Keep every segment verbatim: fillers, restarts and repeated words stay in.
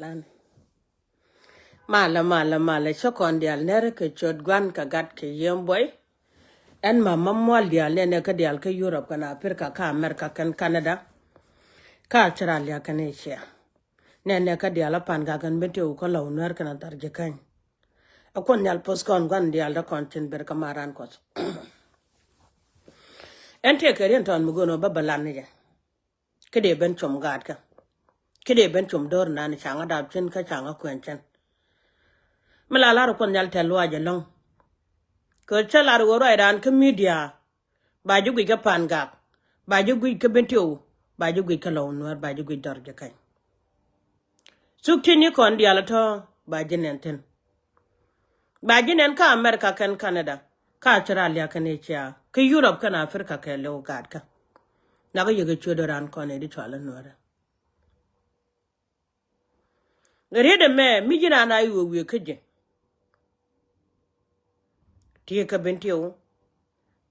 Lan. Malɛ, malɛ, malɛ, cä kɔn diaal nɛrɛ kɛ cot gua̱n kɛ gat kɛ yiem buɔy. Ɛn ma ma mual diaal nɛnɛ kä diaal kä Europe kɛn Africa kä America kɛn Canada. Kä Australia kɛn Asia. Nɛnɛ kä diaal a pan gak kɛn Bentiu kä Lɔw Nuɛr kɛn a dhar ji̱ käny. A kuɔn nhial poth kɔn gua̱n diaal dä kɔn cin ber kä maran kuɔth. Ɛn tëë kɛ riɛn tɔn mi go̱o̱n ɔ bä bä lan ni jɛ. Kä dee ben com gaatkä. Kä dee ben com do̱r nan caŋä dap cin kä caŋä kuɛn cin. Mi la lar kuɔn nhial tɛl luac ɛlɔ̱ŋ. Kɛ cä lar ɣöö ruac raan kä media. Ba ji̱ guic kä pan gak. Ba ji̱ guic kä Bentiu. Ba ji̱ guic kä Lɔw Nuɛr, ba ji̱ guic dhɔr ji̱ käny. Thuk ti̱n ni kɔn diaal tɔ̱ ba ji̱ nɛn thi̱n. Ba ji̱ nɛn kä America kɛn Canada, kä Australia kɛn Asia, kä Europe kɛn Africa kɛɛliw gaatkä. Nakä yɛ kɛ ciötdä raan kɔn ɛ di cɔal i̱ Nuäärä. Riet ɛmɛ mi ji̱n an a i̱ wee wiee kä ji̱. Tiee kä Bentiu.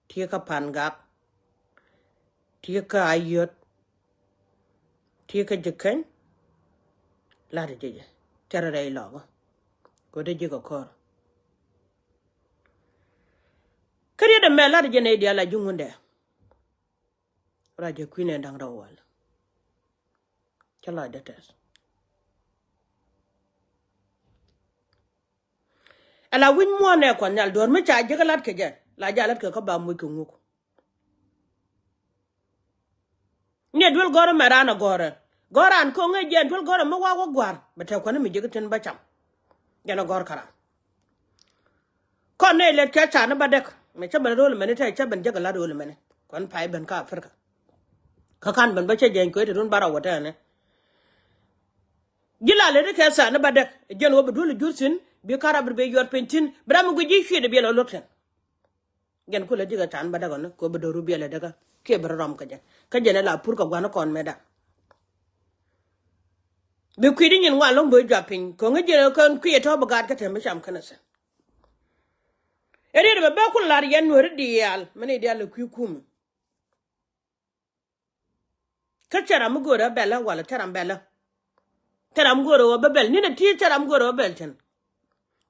Tiee kä pan gak. Tiee kä Ayöt. Tiee kä ji̱ käny. La̱t ji̱ jɛ cärɛ rɛy lɔkä. Kɛ ɣöö dee ji̱ kɛ kɔr. Kä riet ɛmɛ la̱t ji̱ nɛy diaal a ji̱ Ŋundɛ. Ruac jɛ kui̱n ɛ da̱ŋ rɛw wäl. Cä lɔcdä tɛth. Ala wi̱c muɔ̱ɔ̱n ɛ kuɔth nhial duɔ̱ɔ̱r mi ca jiäk lat kɛ jɛ la jɛ a lat kɛ kä ba muc kɛ ŋuk. Ni ɛ duel gɔ̱rä mɛ raan ɛ gɔ̱rä gɔ̱rä an ko̱ŋ ɛ jɛ duel gɔ̱rä mi wak wä gua̱r bɛ tɛ kuäni mi jiäk tin bä cam. Jɛn ɛ gɔ̱r kä raan. Kɔn nɛy lɛt cɛ can ni ba dɛk mɛ cä ben ro̱l mɛni tɛ cä ben jek a lat ro̱l mɛni. Kɔn pay ben kä Africa. Kä kan ben bä cä jɛny kuet run bara wä tɛni. Ji̱ la lɛt kɛ can ni ba dɛk jɛn wä bi duel jur thi̱n bi ka̱r a bi bi yuɔr piny thi̱n bi ram mi guic ji̱ cuiet bi lɔ luɔk thi̱n. Jɛn kulɛ ji̱ kɛ can ba däk ɔni kɛ bi do̱ru biɛlɛ däkä kiɛ bi rɔ rɔm kä jɛn. Kä jɛn ɛ la pur kɛ gua̱n kɔn mɛ da̱. Bi kui̱di nyin ŋuan lo̱ŋ bi juap piny ko̱ŋi ji̱n kɛn kui̱ ɛ tɔ̱ bi gaat kä tɛm bi cam kɛn ɛ thi̱n. Ɛ riet bɛ bɛ kul lar yɛn nueri diaal mɛn i̱ diaal ɛ kui̱ kumɛ. Kä cɛ ram mi go̱o̱rɛ bɛlä walɛ cɛ ram bɛlä. Cɛ ram go̱o̱rɛ wä bä bɛl ni̱n ɛ ti cɛ ram go̱o̱rɛ wä bɛl cɛn.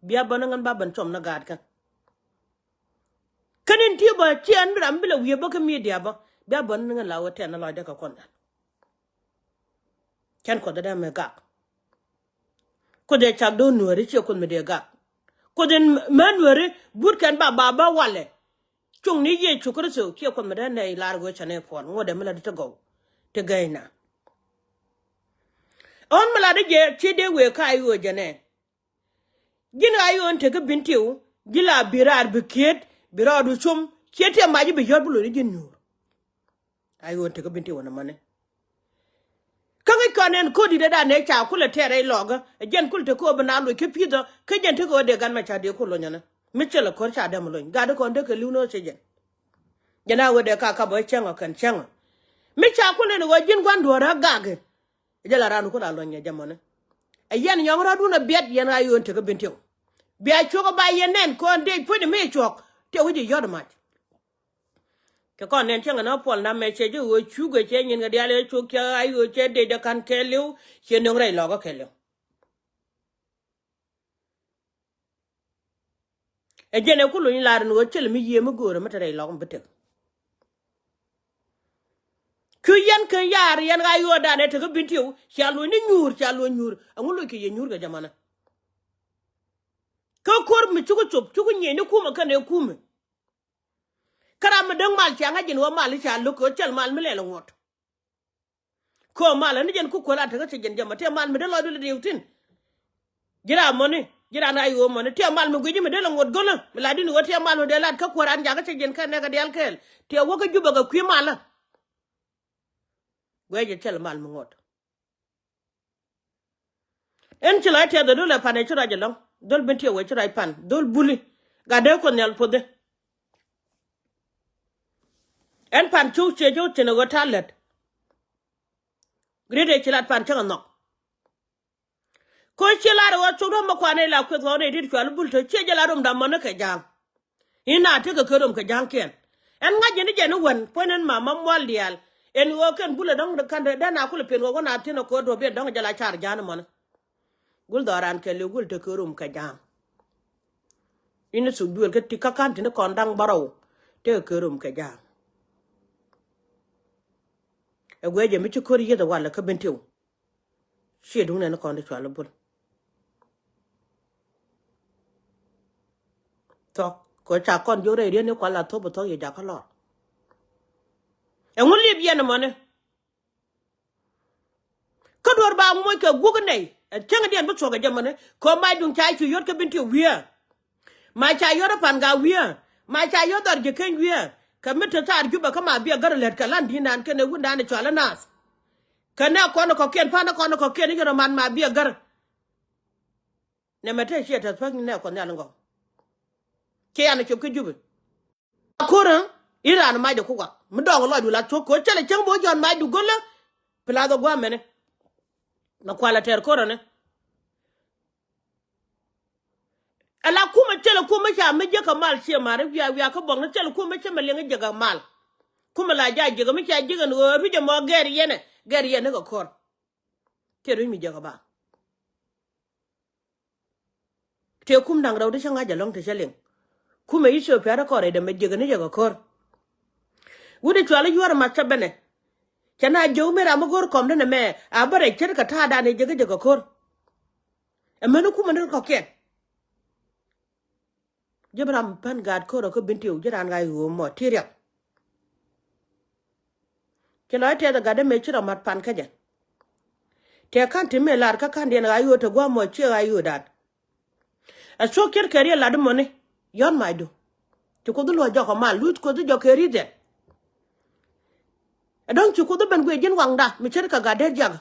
Bia bä ni ŋän ba ben com ni gaat kɛn. Kä ni̱n ti bä ciɛn ram bi lɛ wiee bä kä media bä bia bä ni ŋän la wä tɛn ni lɔcdɛ kɛ kuɔn dan. Cɛn kuɔth dee mɛ gak. Kuoth dee cak do̱r nuääri ciɛ kuoth mi dee gak. Kuoth in mɛ nuääri but kɛn ba ba bä walɛ. Cuŋni Yecu Kritho kiɛ kuɔth mi dee nɛy lar ɣöö cɛ nɛy puɔl ŋuɔ̱t dee mi la di ti gɔw ti gɛy na. Ɣän mi la di jɛ ci dee wëë ka i̱ ɣöö jɛ nɛ. Ji̱n a i̱ ɣöö in tekä Bentiu ji̱ la bi raar bi kiet bi rɔɔdu cum ciɛ tiɛ mac i̱ bi yɔ̱r bi lo̱c di ji̱n nyuur. A i̱ ɣöö in tekä Bentiu wänɛ mäni. Kä ŋi̱c kɔn ɛn ko̱r di̱t ɛ dan ëë ca kulɛ tɛɛr rɛy lɔɔkä ɛ jɛn kul te ko̱o̱p bi na loc kä pi̱thä kä jɛn te ko̱o̱p dee gan mɛ ca dee kul lo̱nyänä. Mi cɛl ɛ ko̱r ca däm lo̱ny gat kɔn dee kɛ li̱w ni ɣä cɛ jɛn. Jɛn a ɣöö dee ka kap ɣä cäŋ ɔ kɛn cäŋ ɔ. Mi ca kul ɛn ɣöö ji̱n gua̱n duɔ̱ɔ̱r ɣä gak ɛ jɛ la raan kul a lo̱ny ɛ jɛ mɔni. Ɛ yɛn nyɔŋ rɔ̱dun ɛ biɛt yɛn a yöön tekä Bentiu. Bia cuɔk ɛ ba yɛn nɛn kɔn dee puec ɛ mi cuɔk tiɛ wi̱c ɛ yɔ̱t ɛ mac. Kɛ kɔn nɛn cäŋ ɛn ɣä puɔl namɛ cɛ ji̱ ɣöö cukɛ cɛ nyin kɛ diaal ɛ cuk cɛ a ɣöö cɛ dee jɛ ka̱n kɛɛliw cɛ nöŋ rɛy lɔkä kɛɛliw. Ɛ jɛn ɛ ku luny lar ɛn ɣöö cɛl mi yiëë mi göörä mi te rɛy lɔk mi bi tek. Cu yɛn keny yaar yɛn ɣaa yuɔɔdan ɛ tekä Bentiu cia luny ni nyuur cia luny nyuur ɛŋu loc kɛ yɛ nyuur kɛ jɛ manɛ. Kä ko̱r mi cukɛ cop cukɛ nyieny ni kumɛ kɛn ɛ kumɛ. Kä ram mi däŋ mal cia ŋa̱c jɛn ɣöö mal i̱ ca lo̱k kɛ ɣöö cɛl mal mi lɛl ɛ ŋuɔ̱t. Kɛ ɣöö mal ɛ ni jɛn ku kuäl a tekä cɛ jɛn jɛ mɔ tëë mal mi dee lɔcdu lɛ diɛw thi̱n. Ji̱ ram mɔni ji̱ ran a ɣöö mɔni tëë mal mi gui̱ci mi dee lɛ ŋuɔ̱t go̱lä mi la di̱n ɣöö tëë mal mi dee lat kä kuäär an jakä cɛ jɛn kɛ nɛkɛ diaal kɛɛl tëë wä kä Jubɛ kɛ kui̱ malä. Guɛc jɛ cɛl mal mi ŋuɔ̱t. Ɛn ci lɔc tɛth ɛ dho̱l ɛ pan ɛ ci ruac ɛlɔ̱ŋ dho̱l Bentiu ɛ ci ruac pan dho̱l buli. Gat dee kuoth nhial puɔthi. Ɛn pan cuk ciɛ cuk cin ɛ ɣöö ta̱a̱ lät. Riet ɛ ci lat pan cäŋ ɛ nhɔk. Ko̱ ci lar ɛ ɣöö cuk rɔ̱m ɛ kuan ɛ la kueth ɣɔw nɛy dit cual bul te ciɛ jɛ la rom dam mɔni kɛ ja̱a̱ŋ. Inɛ a tekɛ kɛ rom kɛ ja̱a̱ŋkiɛn. Ɛn ŋa̱c jɛ ni jɛ ni wän puɔ̱ny ɛn ma ma mual diaal. Ɛn ɣöö kɛn bulɛ dɔ̱ŋ ka̱n dee na kulɛ piɛn ɣöö wä na thi̱n ɛ ko̱o̱r duɔ̱p biɛn dɔ̱ŋ jɛ la car ja̱a̱n ɛmɔni. Gul dhɔran kɛ li gul te kɛ rum kɛ jam. Ini thuk duël kä ti kä ka̱n tini kɔn da̱ŋ bärɔw te kɛ rum kɛ jam. Ɛ guɛ jɛ mi ci ko̱r yieth ɛ walɛ kä Bentiu. Ciɛ duŋ nɛn kɔn ti cual bul. Thɔk kɛ ca kɔn jiök rɛy riet ni kual a thop bɛ thɔk yɛ jakä lɔr. Ɛŋu liep yɛn ɛmɔni? Kä duɔ̱r ba moc kɛ guok nɛy ɛ cäŋdiɛn bi thuɔ̱k ɛ jɛ mɔni. Kɛ ɣöö mac duŋ ca cu yɔ̱t kä Bentiu wi̱i̱. Ma ca yɔ̱t ɛ Pan Gak wi̱i̱. Ma ca yɔ̱t dhɔr ji̱ keny wi̱i̱. Kɛ mi te thaar Jubɛ kä ma biɛ gär lät kɛ lan di̱i̱ndan kɛnɛ wundan cual ɛ nath. Kɛ nɛ kɔn kɔ̱kiɛn pan kɔn kɔ̱kiɛn i̱ yɔ̱t ɛ man ma biɛ gär. Nɛmɛ te ciɛ tɛth päk ni nɛ kɔn nhial in gɔw. Ciɛ yan cop kä Jubɛ. Ko̱rä i̱ raan macdɛ ku wak mi dɔɔk lɔcdu la thuɔ̱k ko̱ cɛlɛ cäŋ bo̱o̱ jɔ̱ɔ̱n macdu go̱lä. Pi lath ɛ gua̱a̱mɛni. Na kualɛ tɛɛr ko̱räni. Ala kumɛ cɛlɛ kumɛ ca mi jiäkä mal ciɛ mari wiaa wiaa kä buɔkni cɛlɛ kumɛ cɛ mɛ liɛŋ jiäkä mal. Kumɛ la ja jiäkä mi ca jiäkä ni ɣöö ruic ɛmɔ gɛr yɛnɛ gɛr yɛnɛ kɛ ko̱r. Ciɛ ruic mi jiäkä ba. Tëë kum da̱ŋ rɛw ti cä ŋa̱c ɛlɔ̱ŋ ti cä liŋ. Kumɛ Ithiopia rɛ kɔn rɛy dɛmɛ jiäkä ni jiäkä ko̱r. Wut i̱ cual i̱ yuɔr i̱ math cä bɛnɛ. Cɛ na jiök mi ram mi go̱o̱r kɔm denɛ mɛ a bä rɛy ce̱tkɛ ta̱a̱dan i̱ jiäkä jiäkä ko̱r. Ɛmɛni kumɛ ni rɔ kɔ̱kiɛn. Ji̱ bi ram pän gaat ko̱r ɔ kä Bentiu ji̱ raan ɣa̱c ɣöö mɔ ti riɛk. Ci lɔc tɛth ɛ gat dee mëë ci rɔ mat pan kä jɛ. Tëë ka̱n ti mëë lar kä ka̱n diɛn ɣa̱c ɣöö te gua̱a̱ mɔ ciɛ ɣa̱c ɣöö da̱a̱t. Ɛ thuɔ̱k ce̱tkɛ riɛl lat imɔni yɔ̱t macdu. Ci Kuoth i̱ luɔ̱c jɔk ɛ mal luth Kuoth i̱ jɔk kɛ ri̱th ɛ. Ɛ dɔ̱ŋ ci Kuoth i̱ ben guic ji̱n waŋda mi ce̱tkɛ gat dee jiak.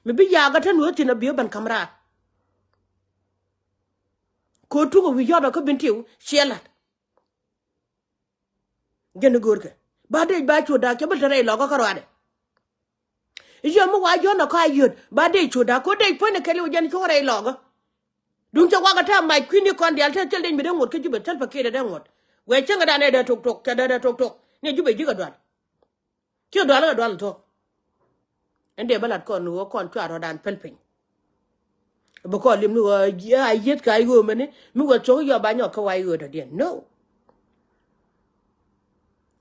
Mi bi yaak ɛ te nuɔ̱th thi̱n ɛ bi ɣä ben ka̱m raar. Kɛ ɣöö tuŋ ɛ wi̱i̱ yɔ̱t ɔ kä Bentiu ciɛ la̱t. Jɛn i̱ görkɛ ba dec ba cuɔ̱t da̱a̱k cɛ bä te rɛy lɔkä kä ruaadɛ. I̱ yɔm mi wa jɔ̱ɔ̱n ɛ kɔa yöt ba dec cuɔ̱t da̱a̱k ko̱ dec puɔ̱nykɛ liw jɛn cuɔ̱k rɛy lɔkä. Duŋ cɛ wakɛ te mac kui̱ni kɔn diaal te thil dec mi dee ŋot kä Jubɛ thil pɛ kiɛt dee ŋot. Wee cäŋɛ dan ɛ dee tok tok cɛ dee dee tok tok ni Jubɛ ji̱ kɛ dual. Ci dual kɛ dual thuɔ̱k. Ɛn dee bä lat kɔn ni ɣöö kɔn cua rɔ̱dan päl piny. Bi kɔn li̱m ni ɣöö a yieth ka i̱ ɣöö mɛni mi wä thuɔ̱k yɔp a nyɔk kä wa i̱ ɣöö dɔ̱diɛn no.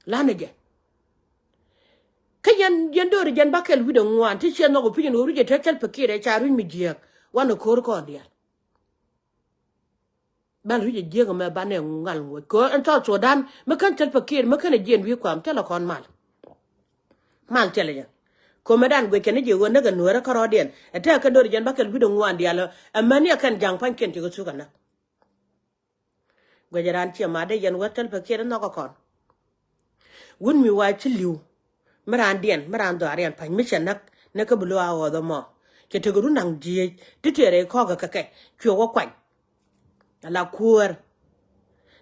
Lanɛ jɛ kä yɛn yɛn do̱ri jɛn ba kɛl wi̱cdɛ ŋuan ti ciɛ nhɔk ɔ pi̱ny ni ɣöö ruic ɛ te thil pɛ kiɛt ɛ ca ruic mi jiääk wanɛ ko̱r kɔn diaal. Ban ruic ɛ jiäk ɛmɛ banɛ ŋal ŋuɔ̱c kɛ ɣöö ɛn South Sudan mi kän thil pɛ kiɛt mi kän ɛ jiɛn wi̱i̱ kuam thilɛ kɔn mal. Mal thilɛ jɛ. Ko̱mɛ dan guic kɛn ni ji̱ ɣöö näk ɛ nuäärä kärɔɔdiɛn ɛ tɛ̈ kɛ do̱r jɛn bakɛl wi̱cdɛ ŋuan diaal ɛ mäni ɛ kɛn ja̱ŋ pa̱nykiɛn cikɛ thuk ɛ näk. Guic ɛ raan ciɛ mat dee yɛn wä thil pɛ kiɛt ɛ nhɔk ɛ kɔn. Wut mi wa ci li̱w mi raandiɛn mi raan dhɔaariɛn pa̱ny mi cɛ näk näk kä bi lo̱ a ɣɔɔth ɛmɔ. Cɛ tekɛ run da̱ŋ dhieec ti tëë rɛy kɔ̱kä kɛ kɛ cuɛ wä kuany. Ala kuäär.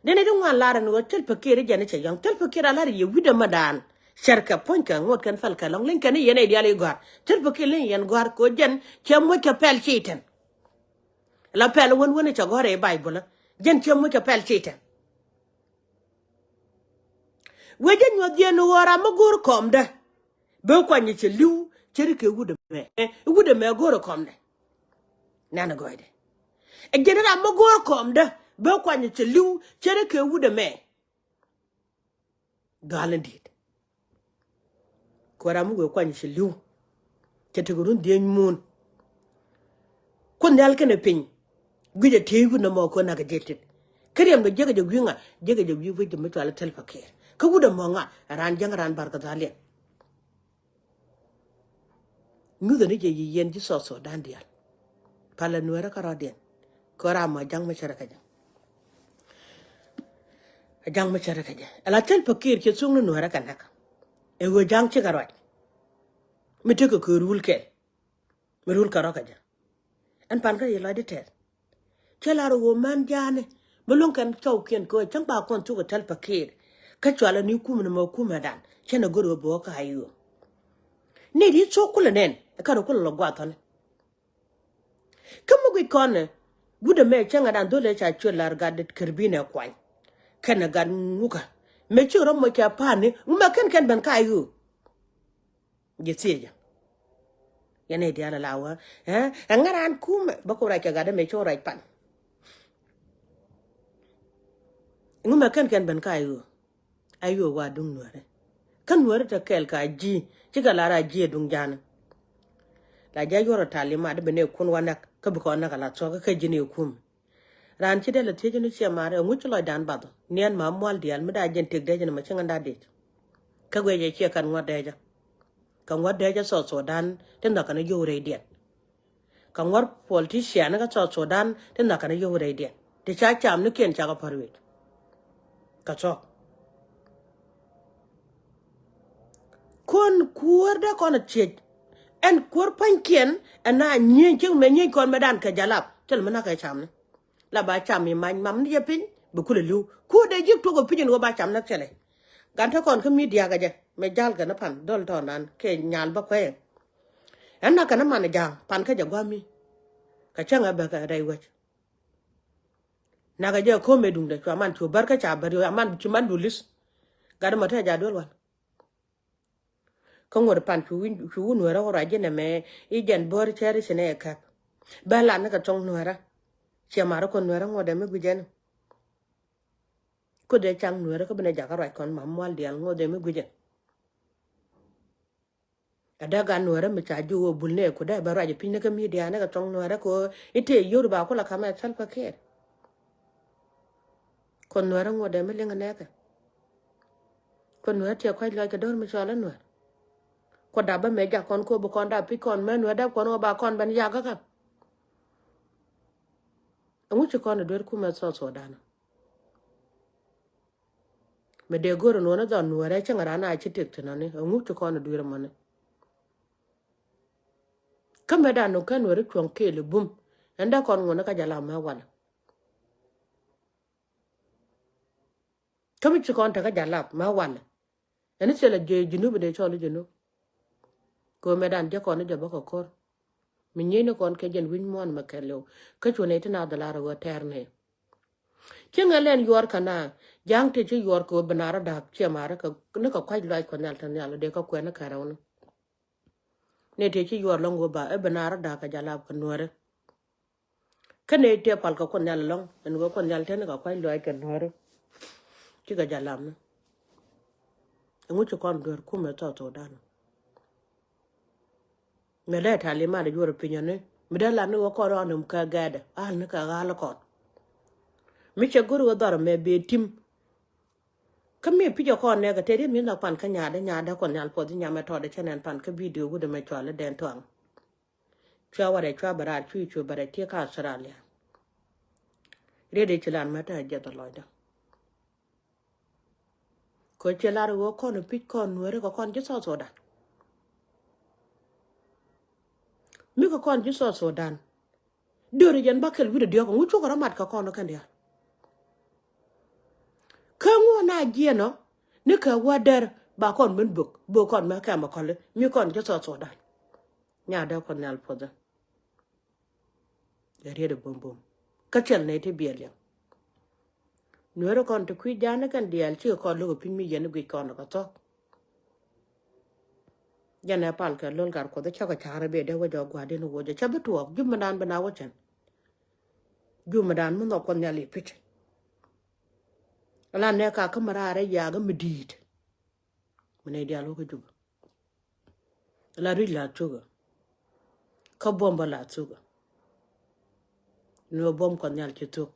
Dee ni ti ŋuan lar ɛn ɣöö thil pɛ kiɛt i̱ jɛn i̱ cɛ yɔ̱ŋ thil pɛ kiɛt a lar i̱ yɛ wi̱cdɛ mi daan. Cɛrkɛ puɔ̱nykɛ ŋot kɛn pɛl kɛ lɔ̱ŋ liŋ kɛn i̱ yɛn i̱ diaal i̱ gɔ̱a̱r thil pɛ kiɛt liŋ yɛn gɔ̱a̱r kɛ ɣöö jɛn cɛ moc kɛ pɛl ci tɛn. La pɛl wän wän i̱ cɛ gɔ̱a̱r i̱ Bayböl jɛn cɛ moc kɛ pɛl ci tɛn. Wee jɛ nyuɔth yɛn ɣöö ram mi go̱o̱r kɔmdä. Bɛ kuany cɛ li̱w cɛ ri kɛ wut ɛmɛ. Wut ɛmɛ go̱o̱r kɔmdä. Nan gɔɔydɛ. Ɛ jɛn ram mi go̱o̱r kɔmdä bɛ kuany cɛ li̱w cɛ ri kɛ wut ɛmɛ. Dhɔal in di̱i̱t. Kɛ ram mi wee kuany cɛ li̱w. Cɛ tekɛ run dhiec mun. Kuoth nhial kɛnɛ piny. Guic ɛ tiey wut nɔmɔ kɛ nak ɛ jiɛc tit. Kä riɛm kɛ jiäkɛ jɛ wi̱i̱ ŋa jiäkɛ jɛ wi̱i̱ wec jɛ mi cual ɛ thil pɛ kiɛɛr kä wut ɛmɔ ŋa ɛ raan jiäŋ ɛ raan bar kɛ dhaliɛn. Nyuthɛ ni jɛ yi yɛn ji̱ South Sudan diaal. Palɛ nuɛɛrä kärɔɔdiɛn kɛ ram mɔ ja̱ŋ mi cärɛ kɛ jɛ. Ɛ ja̱ŋ mi cärɛ kɛ jɛ ala thil pɛ kiɛɛr cɛ thuk ni nuɛɛrä kɛ näk. Ɛ ɣöö ja̱ŋ cikɛ ruac mi tekɛ kɛ rul kɛl. Mi rul kɛ rɔ̱ kɛ jɛ. Ɛn pan kä yɛ lɔcdä tɛth. Cä lar ɣöö män ja̱a̱ni mi luäŋ kɛn thɔɔkiɛn kɛ ɣöö cäŋ ba kɔn thuk ɛ thil pɛ kiɛɛr. Kä cualɛ ni kumɛ ni mɛ kumɛdan cä nɛ go̱r ɣöö bɛ ɣöö kä a i̱ ɣöö ni di thok kulɛ nɛn ɛ kä rɔ kulɛ lɔ guath thɔni. Kä mi guic kɔn ɛ wut ɛmɛ cäŋɛ dan dho̱l ɛ ca cuɛ lar gat det kär binɛ kuany. Kɛnɛ gat ŋukä mëë cikɛ rɔ moc kɛ pa̱a̱ni ŋumɛ kɛn kɛn ben ka i̱ ɣöö. Jɛ thiecä. Yɛn ɛ diaal ala wä. Ɛ ŋa̱ raan kumɛ bä ku rac kɛ gat dämɛ cɔ rac pan. Ŋumɛ kɛn kɛn ben ka ayu. Ayu wa duŋ nuɛrɛ. Kä nuɛrɛ te kɛɛl ka ji̱ cikɛ la ra ji̱ duŋ ja̱a̱n. La ja̱ yuɔr talimat ben ɛ kun wa näk kä bi kɔn näk ala thuɔk kä ji̱n ɛ kum. Raan ci dee la thiec ni ciɛ mar ɛ ŋuc ci lɔcdan bath niɛn ma mual diaal mi daa jɛn tëk dee jɛn ma ci ŋän daa dec. Kä guic ɛ ciɛ kan ŋuɔt dee jɛ. Kɛ ŋuɔt dee jɛ South Sudan ti nhɔk kɛn yio̱w rɛydiɛn. Kɛ ŋuɔt politician kä South Sudan ti nhɔk kɛn yio̱w rɛydiɛn ti ca cam ni kiɛn ca kɛ pär wi̱c. Kɛ thuɔk kuɔn kuäär dee kɔn a thiec. Ɛn kuäär pa̱nykiɛn ɛn na nyieny cieŋ mɛ nyieny kɔn mɛ dan kɛ jalap thil mi na kɛ cam ni. La ba cam mi mac mam ni jɛ piny bi kulɛ li̱w kuäär dee ji̱k tuɔk ɛ piny ɛn ɣöö ba cam ni thilɛ. Gan te kɔn kä media kɛ jɛ mɛ jal kɛ ni pan dhɔl tɔɔnan kɛ nyal bä kuɛyɛ. Ɛn na kɛn man ja̱a̱ŋ pan kä jɛ gua̱mi. Kɛ cäŋ ɛ bɛ kɛ rɛy wec. Nakɛ jɛ ko̱mɛ duŋdɛ cua man cu bär kä ca bär yɔ aman ci man du lis. Gat mɔ te ja duel wal. Kä ŋuɔ̱t pan cu wun nuɛrä wä ruac ji̱n ɛmɛ i̱ jɛn bär cɛri ci nɛ kɛp. Bɛ lat ni kɛ thɔŋ nuɛrä. Ciɛ marä kɔn nuɛrä ŋuɔ̱t ɛmɛ gui̱c ɛn. Kuoth ɛ caŋ nuɛrä kä bi nɛ jakä ruac kɔn mam mual diaal ŋuɔ̱t ɛmɛ gui̱c ɛn. Ɛ dee gat nuɛrä mi ca ji̱ wä bul nɛ ku dee bɛ ruac piny ni kä media ni kɛ thɔŋ nuɛrä kɛ i̱ tëë yio̱w ba kulɛ kamɛ Salva Kiir. Kɔn nuɛrä ŋuɔ̱t dee mi liŋ nɛɛkɛ. Kɔn nuɛrä tiɛ kuac lɔc kɛ do̱r mi cɔl ɛ nuɛr. Kuɔt dap bä mɛ jak kɔn ko bi kɔn dap pi̱c kɔn mɛ nuɛr dap kɔn wä ba kɔn ben yak kä kä. Ɛŋu ci kɔn ɛ duer kumɛ South Sudan. Mɛ dee go̱r nuɔ̱n dhɔn nuɔ̱rɛ cäŋ raan a ci tëk thin ani ɛŋu ci kɔn duer mɔni. Kä mɛ dan nuɔ̱n kä nuɔ̱rɛ cuɔ̱ŋ keel bum ɛn dee kɔn ŋuɔ̱n kä jalap mɛ walɛ. Kä mi ci kɔn tekä jalap mɛ walɛ. Ɛn thilɛ ji̱ Junub dee cɔl i̱ Junub. Kɛ mɛ dan jɛ kɔn i̱ jɛ bä kɛ ko̱r. Mi nyieyni kɔn kɛ jɛn wi̱ny muɔ̱ɔ̱n mɛ kɛɛliw kä cu nɛy ti na dhɔlar ɣöö tɛɛr nɛy. Ci ŋɛ lɛn yuɔr kɛ na ja̱a̱ŋ ti ci yuɔr kɛ ɣöö bi na rɔ da̱a̱k ciɛ marä kɛ ni kɛ kua̱c luac kɔ nhial te nhial dee kä kuɛn ni kärɛwni. Nɛy ti ci yuɔr lɔ̱ŋ ɣöö ba ɛ bi na rɔ da̱a̱k kɛ jalap kɛ nuäri. Kä nɛy tëë pal kɛ kuɔth nhial ɛlɔ̱ŋ ɛn ɣöö kuɔth nhial teni kɛ kua̱c luaac kɛ nuääri. Cikɛ jɛ lam ni ɛŋu ci kɔn duer kumɛ South Sudan. Mɛ dee talimat ɛ juɔr piny ɛni mi dee lat ni ɣöö kɔn rɔɔn ni kɛ gɛɛdɛ al ni kɛ ɣa̱l kɔn. Mi cɛ go̱r ɣöö dhɔr ɛmɛ bee tim. Kä mi pi̱c ɛ kɔn nɛɛkɛ tëë riet mi nhɔk pan kä nyaadä nyaadä kuɔth nhial puɔth i̱ nyamɛ tɔɔdɛ cä nɛn pan kä bidio wut ɛmɛ cual i̱ dɛn tuaŋ. Cua warɛ cua bɛ raar cui cua bɛ rɛ tiek kä Australia. Riet i̱ ci lar mɛ te jiɛth ɛ lɔcdä. Kɛ ci lar ɣöö kɔn pi̱c kɔn nuääri kɛ kɔn ji̱ South Sudan. Mi kɛ kɔn ji̱ South Sudan. Dööri jɛn bä kɛl wi̱cdɛ diɔ̱k ɛŋu cukɛ rɔ mat kɛ kɔn kɛn diaal. Kä ŋuɔ na jiɛn ɔ ni kɛ wä dɛr ba kɔn ben bök bök kɔn mɛ kɛm ɛ kɔli mi kɔn ji̱ South Sudan. Nya dee kɔn nhial puɔthä. Ɛ riet ɛ bom bom kä cɛl nɛy ti biɛl yɛn. Nueeri kɔn ti kui̱ ja̱a̱n ni kɛn diaal cikɛ kɔn lo̱k ɛ pi̱ny mi yɛn guic kɔn kɛ thɔk. Jɛn ɛ pal kɛ lo̱l gat kuɔth cä kɛ ca̱r ɛ bɛ dee wä jɔk gua̱a̱r diɛn wä jɛ cä bi tuɔɔk jumɛ dan bi na wä cɛn. Jumɛ dan mi nhɔk kuɔth nhial i̱ pi̱c. Ala nɛ ka kä mi raar ɛ yaak ɛ mi di̱i̱t. Mi nɛy diaal wä kä Juba. La ri̱c la thukä. Kä buɔ̱m bä la thukä. Ni wä buɔ̱m kɔn nhial ci thuk.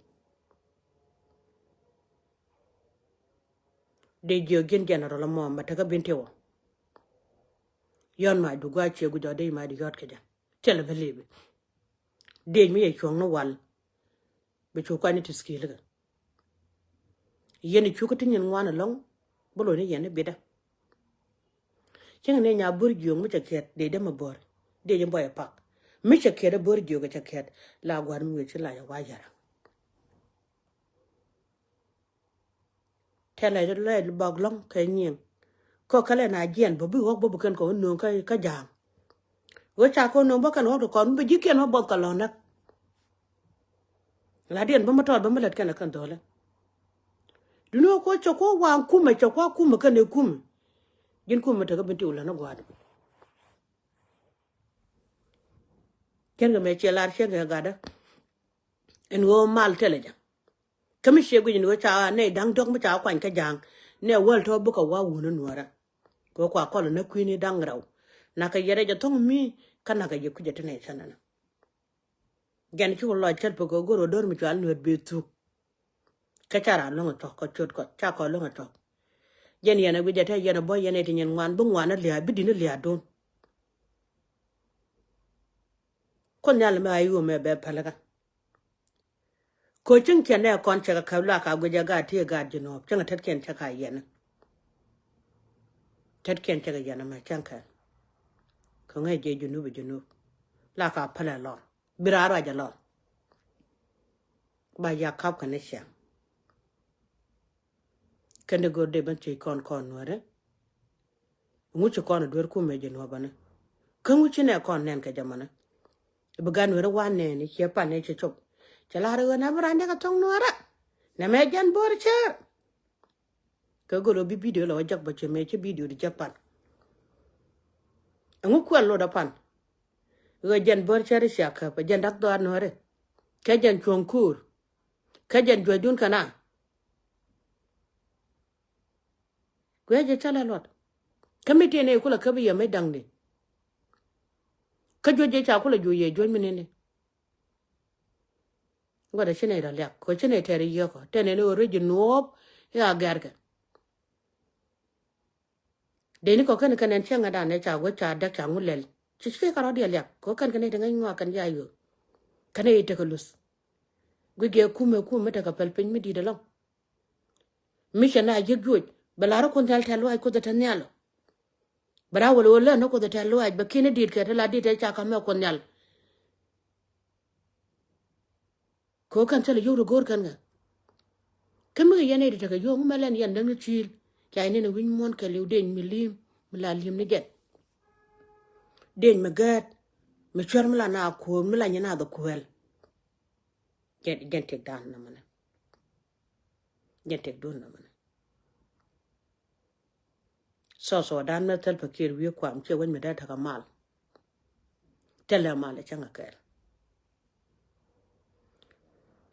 Dee jiök ji̱n general ɛmɔ mɛ tekä bin ti wä. Yɔ̱n mac bi gua̱a̱c ciɛ guic ɔ dee mac di yɔ̱t kɛ jɛ. Thilɛ bi lipi. Dee mi yɛ cuɔ̱ŋ ni wal. Bi cu kuany ti skill kɛ. Yɛn i̱ cukɛ ti nyin ŋuan ɛlɔ̱ŋ bi lo̱c ni yɛn i̱ bitdä. Cieŋ ni nya bo̱r jiöŋ mi cɛ kiɛt dee dämɛ bo̱r dee ji̱ bɔy ɛ pak. Mi cɛ kiɛt ɛ bo̱r jiöŋ cɛ kiɛt la gua̱n mi wee ci lac ɛ wa yɛrä. Tɛlɛ lɛ bak lɔ̱ŋ kɛ nyiŋ. Kɔ kɛ lɛ na jiɛn bä bi ɣɔk bä bi kɛn kɔ nööŋ kä ja̱a̱ŋ. Ɣöö ca kɔ nööŋ bä kɛn ɣɔk ti kɔn mi bä ji̱ kiɛn bä buɔth kɛ lɔ̱ŋ näk. La diɛn bä mi tɔɔt bä mi lät kɛn kɛn dhɔlä. Duni ɣöö kɔ cɛ kɔ waŋ kumɛ cɛ kɔ kumɛ kɛn ɛ kumɛ. Ji̱n kumɛ tekä bin ti wulä ni gua̱a̱th. Cɛn kɛ mɛ ciɛ lar cɛn kɛ gatdä. Ɛn ɣöö mal tɛlɛ jɛ. Kä mi ciɛ guic ɛn ɣöö ca nɛy da̱ŋ dɔ̱k mi ca kuany kä ja̱a̱ŋ. Nɛ wäl tɔ̱ bikɛ wa wun ɛ nuäärä. Kɛ kua kɔl nä kui̱ni da̱ŋ rɛw. Nakɛ yɛrɛ jɛ thɔ̱ŋ mi kä nakɛ yɛ kui̱cɛ ti nɛy cänänä. Jɛn ci wä lɔc cät pɛ kɛ go̱r wä do̱r mi cual nuet bi thuk. Kä ca ran lo̱ŋ a cɔk kä cot kɔc ca kɔc lo̱ŋ a cɔk. Jɛn yɛn a wi̱c a te yɛn a bɔ yɛn a ti nyin ŋuan bi ŋuan a lia̱a̱ bi din a lia̱a̱ don. Kun nhial mɛ a iwä mɛ bɛ päl kä. Ko cieŋ kiɛn nɛ kɔn cɛ kɛ käp luaak a guic a gaat ti a gaat ji̱ nɔɔp cieŋ a tetkiɛn cɛ ka yɛn. Tetkiɛn cɛ kɛ yɛn mɛ cieŋ kɛn. Kɛ ŋäc jɛ junub a junub. La ka päl a lɔr. Bi raa ruac a lɔr. Ba ya kap kɛ ni ciaŋ. Kɛn di go̱r dee ben thiec kɔn kɔn nuäärä. Ŋu ci kɔn a duer kumɛ jɛ nuɔ̱pä ni. Kä ŋu ci nɛ kɔn nɛn kɛ jɛ mɔ ni. Bi gan nuäärä wan nɛn i̱ ciɛ pan ni ci cop. Cɛ lar i̱ ɣän a bi ran dee kɛ thɔŋ nuäärä. Nɛ mɛ jɛn bo̱o̱r cɛɛr. Kɛ golo bi bidio lɔ wä jɛk bä cɛ mɛ cɛ bidio di jɛk pan. Ɛŋu kuɛl lotdä pan. Ɣä jɛn bär cɛ ri cia käp ɛ jɛn dak dhɔaar nuääri. Kɛ jɛn cuɔ̱ŋ kuur. Kɛ jɛn juɔ̱cdun kɛ na. Guiɛ jɛ cä lɛ luɔt. Kä mi tiɛn ɛ kulɛ käp yɛ mi da̱ŋni. Kä juɔ̱c jɛ ca kulɛ juɔ̱c yɛ juɔ̱c mi nini. Gua̱dɛ ci nɛy rɔ liak kɛ ci nɛy tɛɛr i̱ yiëëkɔ tɛn ɛn ɣöö rɛc ji̱ nuɔɔp i̱ a gɛ̈rkɛ. Deni kɔ kɛn kɛn ɛn cieŋ ɛdan ɛ ca guäc ca däk ca ŋu lɛl ci ci kɛ rɔ diɛ liak kɛ kɛn kɛn nɛy ti ŋäc ŋɔak kɛn ca yio̱o̱k. Kɛn nɛy tekɛ luth. Guic gɛ kumɛ kumɛ mi tekɛ päl piny mi di̱i̱t ɛlɔ̱ŋ. Mi cɛ na jiäk juɔc bɛ la rɔ Kuoth Nhial tɛ̈th lɔaac Kuoth ɛ te nhial. Bɛ raa wäl ɣöö lät ni Kuoth ɛ tɛ̈th lɔaac bɛ ki̱n i̱ di̱t kɛ te la di̱t ɛ ca ka̱m ɛ Kuoth Nhial. Kɛ ɣöö kɛn thilɛ yio̱w ti go̱o̱r kɛn kɛ. Kä mi kɛ yɛn nɛy ti tekɛ yio̱w ŋu mɛ lɛn yɛn däŋ ni ci̱i̱l ca yɛn nɛn wi̱ny muɔ̱n kɛ li̱w dec mi li̱i̱m mi la li̱i̱m ni jɛn. Dec mi gɛɛt mi cuɛr mi la na kuɔ̱ɔ̱m mi la nyin a dhɔ kuɛl. Jɛn jɛn tëkdan nɔmɔnɛ. Jɛn tëkdun nɔmɔnɛ. South Sudan mɛ Salva Kiir wi̱i̱ kuam ciɛ wec mi dee tekɛ mal. Thilɛ mal ɛ cäŋ ɛ kɛɛl.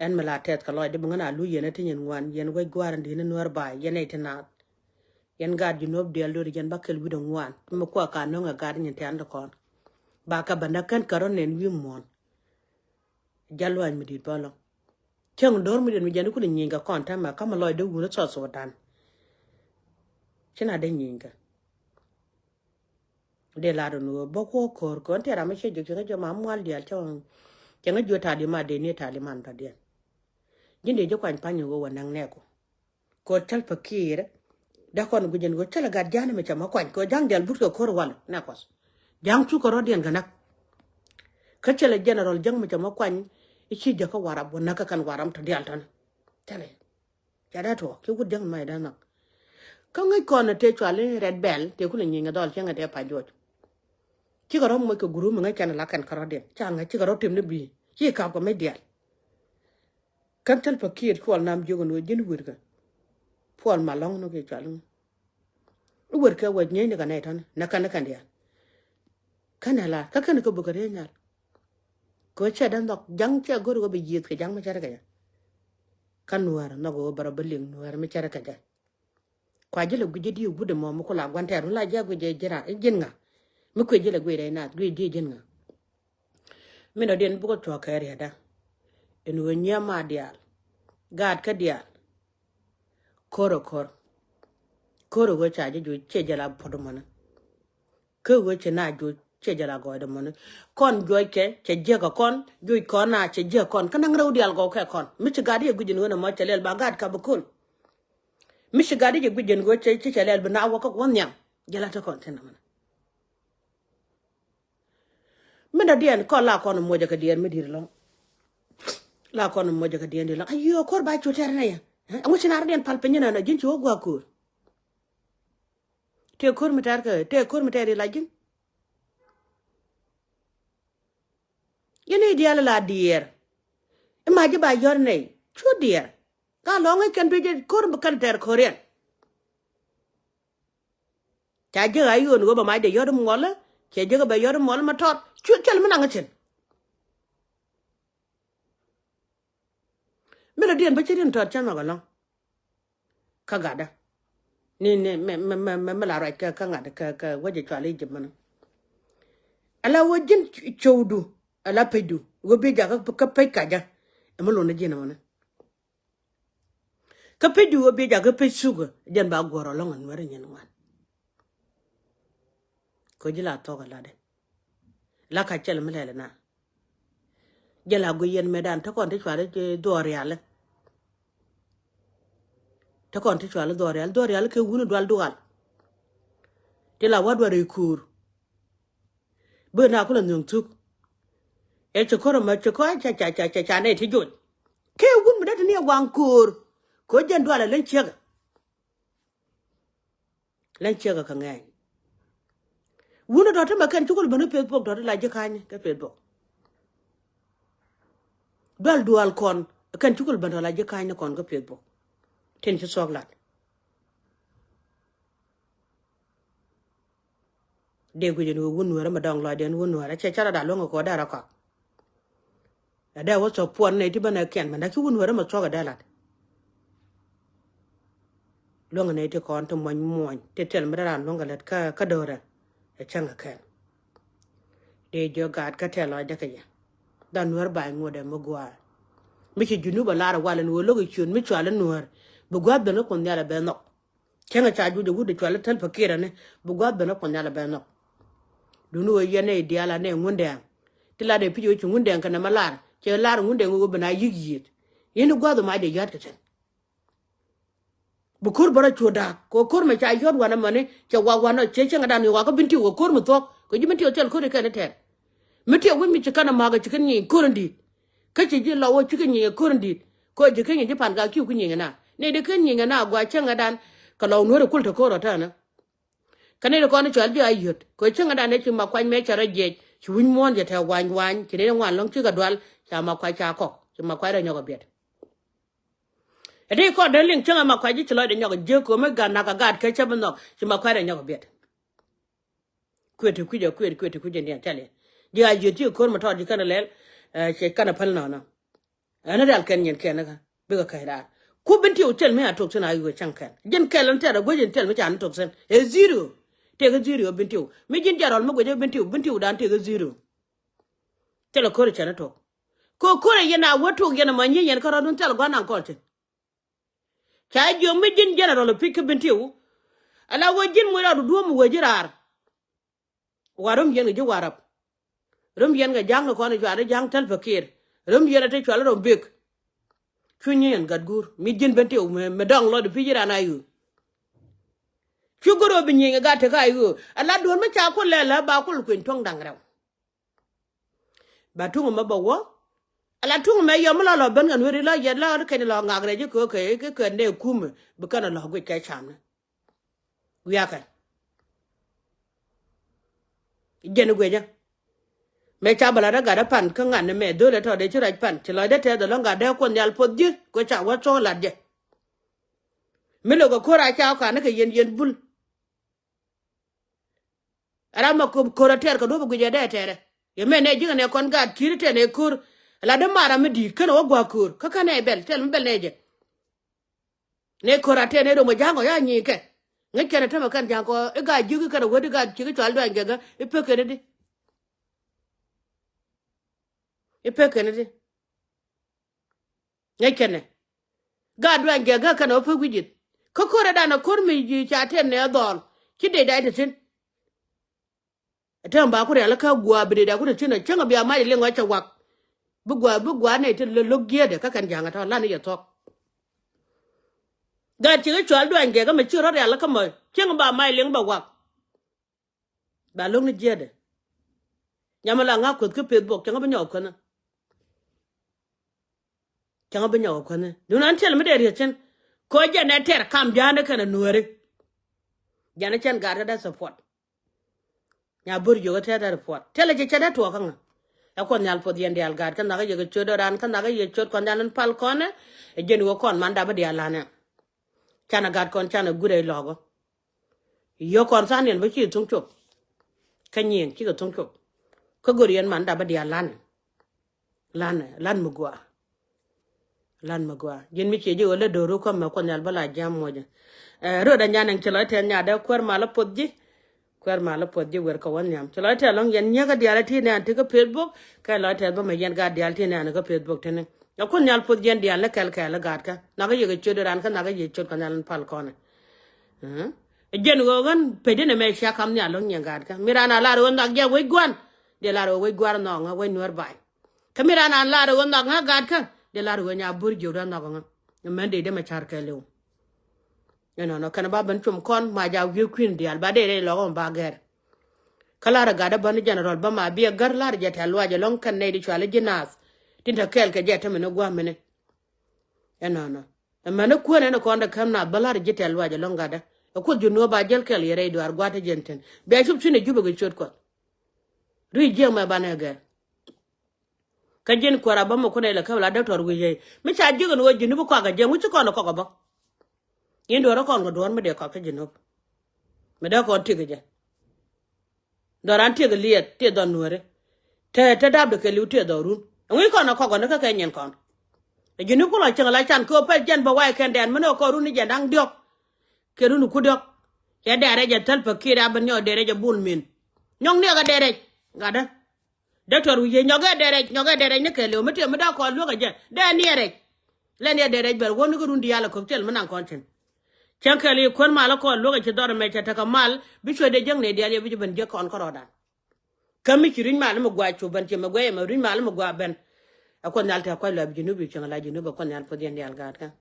Ɛn mi la tɛth kɛ lɔcdä bi ŋän a luc yɛn ɛ ti nyin ŋuan yɛn wec gua̱a̱r in di̱t ni Nuäär ba̱a̱y yɛn ɛ ti naath. Yɛn gaat ji̱ nuɔ̱p diɛl do̱ri yɛn ba kɛl wi̱cdɛ ŋuan mi kuak ka nöŋ ɛ gaat nyin tɛ̈n ti kɔn. Ba kɛ bändä kɛn kɛ rɔ nɛn wi̱i̱ muɔ̱ɔ̱n. Jal luaac mi di̱i̱t bä lɔ. Cäŋ do̱r mi di̱i̱t mi jɛn i̱ kulɛ nyieny kɛ kɔn täämɛ kä mi lɔcdä wun i̱ South Sudan. Ci na dee nyieny kɛ. Dee lar in ɣöö bä kuɔ ko̱r kɔn tëë ram mi ciɛ jek cieŋ jɛ ma mual diaal cä cieŋ jiö talimat dee ni talimat dɔ̱diɛn. Ji̱n dee ji̱ kuany pa̱ny in ɣöö wä näŋ nɛɛku. Kɛ ɣöö Salva Kiir dee kɔn guic in ɣöö cä lɛ gat ja̱a̱n mi cɛ mɔ kuany kɛ ɣöö ja̱a̱ŋ diaal but kɛ ko̱r wal nɛɛkuɔth. Ja̱a̱ŋ cukɛ rɔ̱diɛn kɛ näk. Kä cɛ lɛ general jäŋ mi cɛ mɔ kuany i̱ ci jäkä Warap wä näk kä kɛn Warap tɔ diaal tɔ̱nɛ. Thilɛ. Ca dee tuɔɔk ci wut jäŋ mɛ dee nhɔk. Kä ŋäc kɔn tëë cual i̱ Red Belt tëë kulɛ nyieny kɛ dhɔl cieŋ tëë pa juɔc. Cikɛ rɔ̱ moc kɛ gurup mi ŋäc kɛn la kɛn kärɔ̱diɛn ca ŋäc cikɛ rɔ̱ tim ni bi̱i̱ ci kap kɛ mec diaal. Kän Salva Kiir cuɔl nam jiök ɛn ɣöö ji̱n wërkɛ. Puɔl Malɔŋ ni kɛ cual i̱ wërkɛ wec nyieeny ni kɛ nɛy tɔ̱ni nɛ kän ni kɛn diaal. Kän ɛ la kä kän kɛ bukɛ rieec nhial. Kɛ ɣöö cɛ dee nhɔk ja̱ŋ cɛ go̱r ɣöö bi yiëëth kɛ ja̱ŋ mi cɛ rɛ kɛ jɛ. Kä nuäär nhɔk ɣöö bɛ rɔ bi liŋ nuäär mi cɛ rɛ kɛ jɛ. Kua ji̱ lɛ guic ji̱ di̱i̱ wut ɛmɔ mi ku la gua̱n tɛɛr mi la ji̱ a guic jɛ ji̱n ŋa. Mi kuëë ji̱ lɛ guic rɛy naath guic ji̱ ji̱n ŋa. Min dɔ̱diɛn bukɛ tuɔɔk kɛ riɛtdä. Ɛn ɣöö nyiee ma diaal. Gaat kä diaal. Ko̱r ɛ ko̱r. Ko̱r ɛ ɣöö ca ji̱ juɔc ciɛ jɛ la puɔ̱t ɛmɔni. Kä ɣöö cɛ na juɔc cɛ jɛ la gɔɔydɛ mɔni. Kɔn juɔckɛ cɛ jiäkä kɔn juɔc kɔn na cɛ jiäk kɔn kä naŋ rɛw diaal gɔw kɛ kɔn mi ci gat yɛ guic in ɣöö nɛ mɔ cɛ lɛl ba gat ka bi köl. Mi ci gat yɛ guic in ɣöö cɛ ci cɛ lɛl bi na wä kä wä nhiam jɛ la te kɔn thin nɔmɔni. Mi dɔ̱diɛn kɔn la kɔn muɔcɛ kɛ diɛɛr mi di̱i̱t ɛlɔ̱ŋ. La kɔn muɔcɛ kɛ diɛɛr di̱i̱t ɛlɔ̱ŋ a yiëë ko̱r ba cu tɛr nɛ yɛ. Ɛŋu ci na rɔ̱diɛn pal piny inɔnɔ ji̱n ci wä gua̱a̱k köör. Tëë ko̱r mi tɛr kɛ tëë ko̱r mi tɛr i̱ la ji̱n. Yɛn i̱ diaal la diɛɛr. I̱ ma ji̱ ba yɔ̱r nɛy cu diɛɛr. Ka lɔ̱ŋ i̱ kɛn duic i̱ ko̱r mi kɛn tɛr ko̱riɛn. Ca jiäk a yio̱o̱n ɣöö bɛ mac dee yɔ̱t i̱ muɔlä cɛ jiäk bɛ yɔ̱t i̱ muɔlä ma tɔt cu cɛl mi naŋ i̱ cin. Mi lɔ diɛn bä ci riɛn tɔt cä nhɔk ɛlɔ̱ŋ. Kä gatdä ni ni mi mi mi mi mi la ruac kä kä ŋa̱t kä kä wec cual Egypt mɛn. Ala wä ji̱n cowdu ala pecdu wä bi jakä kä pec kacä. Ɛmɛ lon ni ji̱n mɛn. Kä pecdu wä bi jakä pec sukä jɛn ba guɔ̱r ɔlɔŋ ɛn wɛr nyɛn ŋuan. Kä ji̱ la thɔk ɛ latdɛ. La ka cɛl mi lɛl ina. Jɛ la guiy yɛn mɛtdan te kɔn ti cuali dhuɔɔr riali. Te kɔn ti cuali dhuɔɔr riali, dhuɔɔr riali kɛ wuni dual dual. Ti la wa dual rɛy kuur. Bi na kulɛ nhuŋ thuk. Ɛ ci kɔr ɛmɛ ci kɔr ca ca ca ca ca nɛ ti joc. Kɛ wun mi dee ti ni ɛ waŋ kuur. Kɛ jɛn dual ɛ leny ciɛkɛ. Lɛn ciɛkɛ kɛ ŋɛɛny. Wun dɔ̱t ti mɛ kɛn cukul ben kä Facebook dɔ̱t ti la ji̱ ka̱ny kä Facebook. Dual dual kɔn kɛn cukul ben tɔ̱ la ji̱ ka̱ny ni kɔn kä Facebook. Tin ci thuɔ̱k lat. Dee guic ɛn ɣöö wun nuäärä mɛ dɔ̱ŋ lɔcdɛ ɛn wun nuäärä cɛ cä rɔ da̱ luäŋ kɛ kɔɔdɛ rɔ kɔak. Ɛ dee wä thɔp puɔn nɛy ti bä nɛ kiɛn mɛn dee ci wun nuäärä mɛ thuɔ̱k ɛ dee lat. Luäŋ nɛy ti kɔn ti muɔny muɔny ti tɛl mi dee raan luäŋ kɛ lät kä kä do̱rɛ. Ɛ cäŋ kɛ kɛn. Dee jiök gaat kä tɛl lɔcdɛ kɛ yɛ. Dhan nuäär ba̱a̱c ŋuɔ̱tdɛ mi gua̱a̱. Mi ci Junub ɛ lar ɛ wal ɛn ɣöö lo̱k ɛ ciöt mi cual ɛ nuäär. Bi gua̱a̱th ben kä Kuoth Nhial ɛ ben nhɔk. Cäŋ ɛ ca juc ɛ wut ɛ cual ɛ Tɛl Pakir ɛni bi gua̱a̱th ben ɛ Kuɔth Nhial ɛ ben nhɔk. Duundɛ ɣöö yɛn ɛ i̱ diaal anɛ ɛ Ŋundɛŋ. Ti lat ɛ pi̱c ɣöö ci Ŋundɛŋ kɛnɛ mɛ lar cɛ lar ɛ Ŋundɛŋ ɣöö ben a yi̱k yiëët. Yɛn i̱ gua̱a̱th ɛ mac dee yɔ̱a̱t kɛ cɛn. Bi ko̱r bä rɔ cuɔ̱t da̱a̱k kɛ ɣöö ko̱r mɛ ca yɔ̱t wanɛ mɛni cɛ wak wanɔ cɛ cäŋɛ dan ɣöö wakä Bentiu kɛ ko̱r mi thuɔ̱k kɛ ji̱ Bentiu thil ko̱r i̱ kɛn i̱ tɛɛr. Mi tiɛɛk wi̱c mi ci kɛn ɛ ma̱a̱k ɛ ci kɛn nyieny ko̱r in di̱i̱t. Kä ci ji̱ lɔ wä ci kɛn nyieny ɛ ko̱r in di̱i̱t kɛ ɣöö ji̱ kɛn nyieny ji̱ pan ka kiw ki nyieny ɛ na ni di kɛn nyieny ɛ na gua cäŋɛ dan. Kɛ lɔ nuäär ɛ kul te ko̱r ɔ tɛnɛ. Kä ni di kɔn i̱ cɔal ji̱ a yöt kɛ ɣöö cäŋɛ dan ɛ ci mak kuac mɛ cɛ rɔ jiɛc ci wi̱c muɔ̱ɔ̱n cɛ tɛ̈ wany wany ci ni di ŋuan lɔ̱ŋ cikɛ dual ca mak kuac ca kɔk ci mak kuac rɔ nyɔk ɛ biɛt. Ɛ ti kɔn dee liŋ cäŋ ɛ ma kuac ji̱ ci lɔcdɛ nyɔk jiäk ko̱mɛ gat nak kɛ gat kɛ cä bi nhɔk ci ma kuac dee nyɔk biɛt. Kuet ti kui̱c ɛ kuet kuet ti kui̱c ɛ niɛn thil yɛ ji̱ a yiëth ci ko̱r mi tɔɔt ji̱ kɛn ɛ lɛl. Cɛ kɛn ɛ päl nɔnɔ. Ɛn rial kɛn nyin kɛn kä bikɛ kɛc raar. Ku Bentiu thil mi a tok thin a yuɛ cäŋ kɛn ji̱n kɛl ɛn tɛr ɛ guec in thil mi ca ni tok thin ɛ zero. Tëëk ɛ zero Bentiu mi ji̱n jɛ rɔl mi guec ɛ Bentiu Bentiu dan tëëk ɛ zero. Thil ɛ ko̱r ɛ cɛ ni tok. Kɛ ko̱r ɛ yɛn a wä tok yɛn ɛmɔ nyieny yɛn kärɔ̱dun thil gua̱n naŋ kɔn thi̱n. Ca jiök mi ji̱n general ɛ pi̱c kä Bentiu. Ala wä ji̱n muc rɔɔdu duɔ̱ɔ̱m wee ji̱ raar. Wa rom yɛn kɛ ji̱ Warap. Rom yɛn kɛ ja̱ŋ kɛ kɔn cuarɛ ja̱ŋ Tɛl Pakir. Rom yɛn ɛ te cuarɛ rɔ bek. Cu nyieny yɛn gat guur mi ji̱n Bentiu mi dɔ̱ŋ lɔt ɛ pi̱c ji̱ ran a ɣöö. Cu go̱r ɣöö bi nyieny kɛ gat tekä a ɣöö ala duɔ̱ɔ̱r mi ca kul lɛl ɛ ba kul kueny tuɔ̱ŋ da̱ŋ rɛw. Ba tuŋ ɛmɛ bɛ wä. Ala tuŋ ɛmɛ yɔm mi la lɔ ben kɛ nueri la yɛt la ɣän kɛn lɔ ŋak rɛc i̱ köökɛ i̱ kɛ kɛn dee kumɛ bi kɛn lɔ guic kɛ camni. Wiakɛ. Jɛn guecä. Mëë ca bä la dee gat dee pan kä ŋa̱n ni mɛ dho̱l ɛ tɔ̱ dee ci rɛc pan ci lɔcdä tɛth ɛlɔ̱ŋ gat dee Kuoth Nhial puɔth ji̱ kɛ ca wä thuɔ̱k lat jɛ. Mi lo̱k ɛ ko̱r a ca wä ka̱n ni kɛ yɛn yɛn bul. Ram ma ko̱r a tɛɛr kɛ duɔ̱p a guic ɛ dee tɛɛrɛ. Yɛ mɛ nɛ ji̱ kɛ nɛ kɔn gaat ki̱i̱r tɛɛr nɛ ko̱r. La dee mar ram mi di̱i̱t känɛ wä gua̱a̱k ko̱r kä känɛ bɛl tɛl mi bɛl nɛ jɛ. Nɛ ko̱r a tɛɛr nɛ rom a ja̱a̱ŋ kɔ ya nyiikɛ. Ŋäc kɛn a tämɛ kɛn ja̱a̱ŋ kɔ i̱ gaat ji̱k i̱ kɛn a wä di gaat ciek i̱ cual duany gɛkä i̱ pek kɛn i̱ di. I̱ pek kɛn i̱ di. Ŋäc kɛnɛ. Gaat duany gɛk gäk kɛnɛ wä pek wi̱c ji̱th. Kä ko̱r ɛ dan ɛ ko̱r mi ji̱ ca tɛn nɛ dhɔl ci dee day te thi̱n. Ɛ tɛm ba ku rial kä gua̱a̱ bi dee day ku te thi̱n ɛ cäŋ ɛ bia mac ɛ liŋ ɔ cɛ wak. Bi gua̱a̱ bi gua̱a̱ nɛy te lo̱k jiäätdɛ kä kɛn ja̱ŋ ɛ tɔ̱ lan i̱ yɛ thuɔ̱k. Gaat ci kä cual duany gɛk kä mɛ ci rɔ rial kä mɔ cäŋ ba mac liŋ bɛ wak. Ba lo̱k ni jiɛtdɛ. Nyam la ŋa̱k kueth kä peth bok cäŋ bi nyɔk kuänh. Cäŋ bi nyɔk kuänh. Dun an tiɛl mi dee rieth cin. Kɔ jɛn ɛ tɛr kam ja̱a̱n kɛn ɛ nuääri. Jɛn ɛ cɛn gaat kä dee support. Nya bör jiök ɛ tɛr dee support. Tiɛl ɛ ci cɛ dee tuɔɔk kä ŋä. Ɛ Kuɔth Nhial puɔth yɛn diaal gaat kä nhak ɛ yɛ kɛ ciöt dɔran kä nhak ɛ yɛ ciöt kɔn diaal in pal kɔn ɛ. Ɛ jɛn wä kɔn man dap bi diaal lan ɛ. Canɛ gaat kɔn canɛ gut ɛ lɔ̱k ɔ. Yio̱k kɔn tha̱a̱ŋ niɛn bä ci thuŋ cop. Kä nyiëëŋ cikɛ thuŋ cop. Kä go̱r yɛn man dap bä diaal lan. Lan, lan mi gua̱a̱. Lan mi gɔaa. Ji̱n mi ciɛ ji̱ ɣöö lät do̱ru kä mɛ Kuoth Nhial bä la ji̱ muɔcä. Ɛ, röödä nyan ɛn ci lɔc tɛn nyadä kuäär mal ɛ puɔth ji̱. Kuäär mal ɛ puɔth ji̱ wer kɛ wä nhiam. Ci lɔc tɛn lɔ̱ŋ yɛn nyiäkä diaal ɛ ti nɛn ti kä Facebook. Kɛ lɔc tɛn bä mɛ yɛn gaat diaal ti nɛn kä Facebook tini. Ɛ Kuoth Nhial puɔth yɛn diaal ni kɛl kɛl ɛ gaatkä. Nhɔakä yɛ kɛ ciöt ran kä nhɔakä yɛ ciöt Kuɔth Nhial in pal kɔnɛ. Ɛ, ji̱n ɣöö ɣän pecdä nɛ mɛ cia kam nhial lɔ̱ŋ yɛn gaatkä. Mi ran a lar ɣöö nhɔak jɛ wec gua̱n. Dee lar ɣöö wec gua̱n nhɔk ŋä wec nuäär ba̱a̱y. Kä mi ran an lar ɣöö nhɔk ŋä gaatkä, dee lar ɣöö nya bur jiök dee nhɔk ŋä. Mɛn dee dee mɛ car kɛɛliw. Inɔnɔ kɛn ba ben cum kɔn ma ja wi̱i̱ kui̱n diaal ba dee rɛy lɔk ɣöö ba gɛr. Kä lar ɛ gat ɛ bän general bä ma bi ɛ gär lar jɛ tɛ̈ luac ɛlɔ̱ŋ kɛn nɛy di cual i̱ ji̱ naath. Tin te kɛɛl kɛ jɛ te mɛn i̱ gua̱a̱ mini. Inɔnɔ. Ɛmɛn i̱ kuäär ɛn i̱ kɔn dee käm naath bä lar ji̱ tɛ̈ luac ɛlɔ̱ŋ gatdä. Ɛ Kuoth Junub ba jäl kɛɛl yɛ rɛy duaar gua̱a̱t te jɛn tin. Bia cup cin ɛ Jubɛ kɛ ciöt Kuɔth. Ri̱c jiɛk mɛ banɛ gɛr. Kä ji̱n kuäär a bä mi kun ɛ lɛ kä la doctor wi̱i̱ yey. Mi ca ji̱k ɛn ɣöö Junub kɔak ɛ jɛ ŋuci kɔn ɛ kɔk ɛ bä. In duɔ̱ɔ̱r ɛ kɔn kɛ duɔ̱ɔ̱r mi dee kɔk kä Junub. Mi dee kɔn tiek ɛ jɛ. Dɔ̱ran tiek ɛ liɛth tiek dhɔn nuääri. Te te dapdɛ kɛ li̱w tiek dhɔn run. Ɛŋuci kɔn ɛ kɔk ɛ ni kä kɛ nyin kɔn. Ɛ Junub ku la cieŋ la can kɛ ɣöö pɛl jɛn bä wa̱i̱ kɛn dɛn mi ni ɛ kɔn run ni jɛn da̱ŋ diɔ̱k. Kɛ run ku diɔ̱k. Cɛ dɛɛrɛ jɛ thäl pä kiɛ dee a ben nyɔk dɛɛrɛ jɛ bul min. Nyɔk niɛk ɛ dɛɛrɛ. Gatdä. Doctor wi̱i̱ yey nyɔkɛ dɛɛrɛ, nyɔkɛ dɛɛrɛ ni kɛɛliw mi tiɛ mi dee kɔn luäk ɛ jɛ dee niɛɛrɛ. Lɛ niɛ dɛɛrɛ bɛr wä ni kä run diaal ɛ kɔk thil mi naŋ kɔn cin. Cäŋ kɛɛliw kuän mal ɛ kɔn luäk ɛ ci dhɔr ɛmɛ cɛ tekɛ mal bi cuɛ dee jäk nɛy diaal yɛ bi ci ben jäk kɔn kärɔɔdan. Kä mi ci rui̱c mal mi gua cu ben ci mɛ guɛy ɛmɛ rui̱c mal mi gua ben. Ɛ Kuoth Nhial tɛk kuac luac bi Junub bi cieŋ la Junub ɛ Kuoth Nhial puɔth yɛn diaal gaatkä.